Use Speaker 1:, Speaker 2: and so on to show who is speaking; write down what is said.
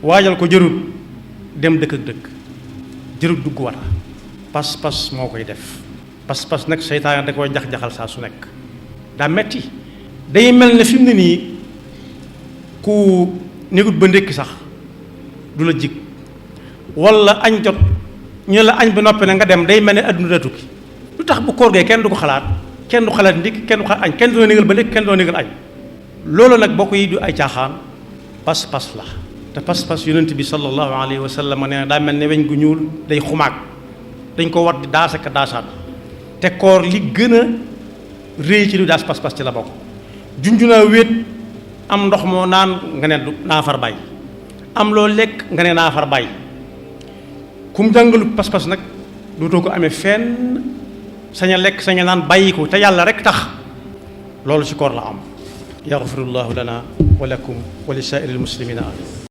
Speaker 1: waajal ko jërut dem dëkk ak dëkk, jërut dugg wata. pas-pas moo koy def. pas-pas nag seytaane da koy jax-jaxal saa su nekk, daa metti. day mel ne fi mu ne nii ku négut ba ndékki sax du la jig, wala añ jot ñu la añ bi noppi na nga dem, day mel ne adduna daa tukki. lu tax bu koor gee kenn du ko xalaat, kenn du xalaat ndékki, kenn du xalaat añ, kenn du négal ba ndékki, kenn du négal añ. loolu nag bokk yi du ay caaxaan, pas-pas la. te pas-pas yonent bi sallallahu alayhi wa sallam nee na daa mel ne weñ gu ñuul day xumaag, dañ ko war di daasaka daasaat. te koor li gën a réy ci lu daas pas-pas ci la bokk. junju naa wéet am ndox moo naan nga ne naa far bàyyi, am loo lekk nga ne naa far bàyyi. kum jàngalu pas-pas nag dootoo ko amee fenn, sañ a lekk sañ a naan bàyyi ko te yàlla rek tax. loolu ci koor la am. yaxfirullahu lana wa lakum wa li saa'iril muslimina amin.